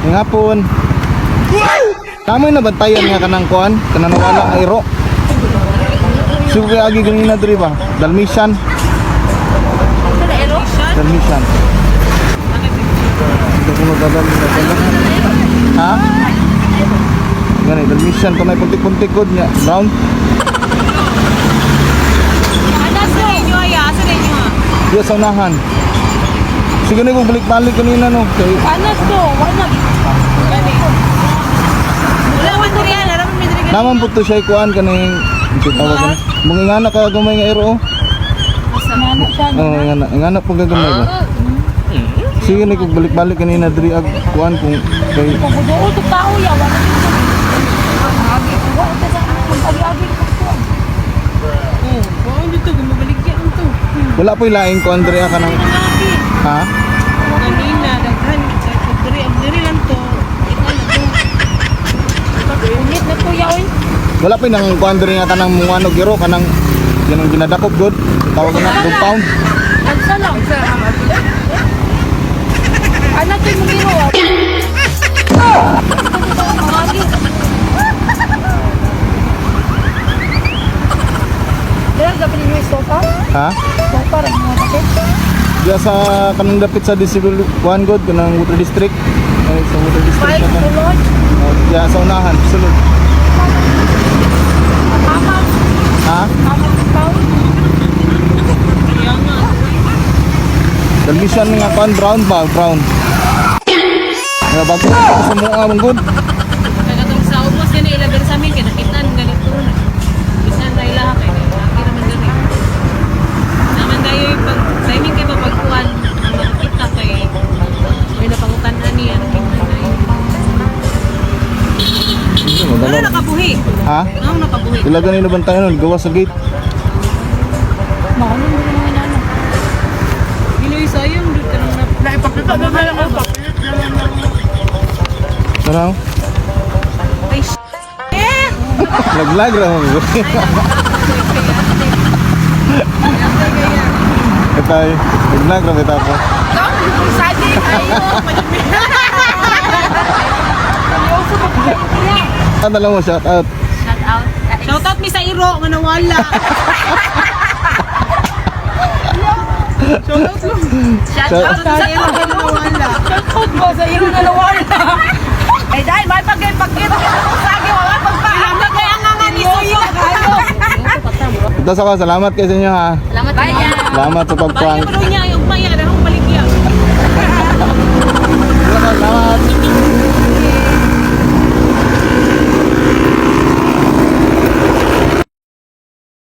Nga hapon. Kamoy nabantayan nga kanang kuan, kanang nawala nga iro. Siguro kay agi ganina diri ba? Dalmatian. Dalmatian. Ito kuno dadal dadal. Ha? Gani Dalmatian kanay puntik-puntik gud nya. Brown. Asa ninyo ay? Asa ninyo? Diya sa unahan. Sige na kung balik-balik kanina no. Kay Anas to, wala. Wala man diri yan, alam mo diri. naman po to siya kuan kaning tawag na. Mga ingana ka gamay nga iro. Oh. Nana siya. Oo, ingana, ingana po gagamay ba. Sige na kung balik-balik kanina diri ag kuan kung kay Paguduol to tao ya, wala dito. Agi, wala ta sa agi-agi ko to. Oh, dito gumabaligya ang to. wala po'y laing kuan diri ah, kanang ha? Kanina daghan sa diri ang diri lang to. Ito na to. Init na to ya oy. Wala po'y nang kuan diri nga kanang munganog iro kanang yan ang ginadakop god. Tawag na compound. Agsa lang. Anak to mong giro. Agi. Dira sa pinili sofa? Ha? Sofa ra mo kasi. Diya sa kanang dapit sa Disable kuan god kanang water district. Ay, sa water district Five na kan. sulod. Oh, diya sa unahan sulod. Tama. Ha? Tama tao. Dalmatian nga kuan brown ba? Brown. Nga bago na sa mua mong good. Kaya katong sa ubos yan ilagan sa amin kay nakitaan ganito na. Bisan na ilaha kay laki naman diri. Naman dayo yung pag timing kay pagkuan ang nakita kay may napangutan-an niya nakita na yun. Wala nakabuhi. Ha? Ano nakabuhi? Ilagan nila bantayan nun, gawa sa gate. Maano mo naman inana. Giloy sayang dud ka nang na. Tara. Ay eh! Laglag ra mo. Ito ay, laglag ra bitaw ko. Ano lang mo shout out. Shout out. Shout out mi sa iro nga nawala. Shout out lang. Shout Shout- out Sa iro nga nawala. Shout out ba sa iro na nawala? Eh dahil may pagkipagkit sa akin wala pagpaano kaya nga nga ni Suyo. Ito sa ko, salamat kayo sa inyo ha. Salamat. Bye. Salamat sa Bayo pagprank. pa niya yung maya dahong baligya. Salamat.